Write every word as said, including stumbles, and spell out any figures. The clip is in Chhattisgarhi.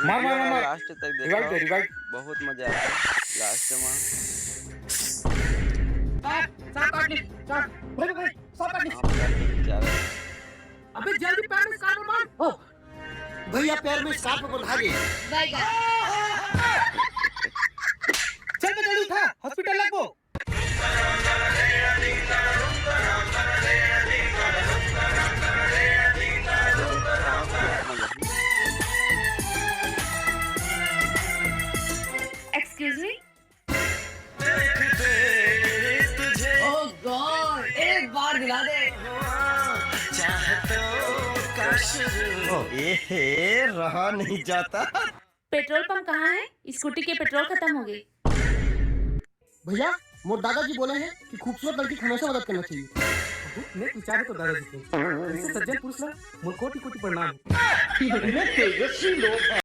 मार, मार, मार, मार। लास्ट तक रिवाइव दे, देखो, रिवाइव। बहुत मजा आया लास्ट में। सात, सात आठ नहीं, चार। भाई, भाई, सात आठ नहीं। आप क्या बेचारा। अबे जल्दी पैर में स्कार्फ बांध। ओ, भैया पैर में स्कार्फ बंधा गई। चल बे, जल्दी उठा, हॉस्पिटल लगबो। Excuse me? Oh God, एक बार दिला दे। ए हे, रहा नहीं जाता। पेट्रोल पंप कहाँ है? स्कूटी के पेट्रोल खत्म हो गई। भैया, मोर दादाजी बोले हैं कि खूबसूरत लड़की को हमेशा मदद करना चाहिए। नेक विचार है तो दादाजी के। ऐसे सज्जन पुरुष ला मोर कोटि कोटि प्रणाम।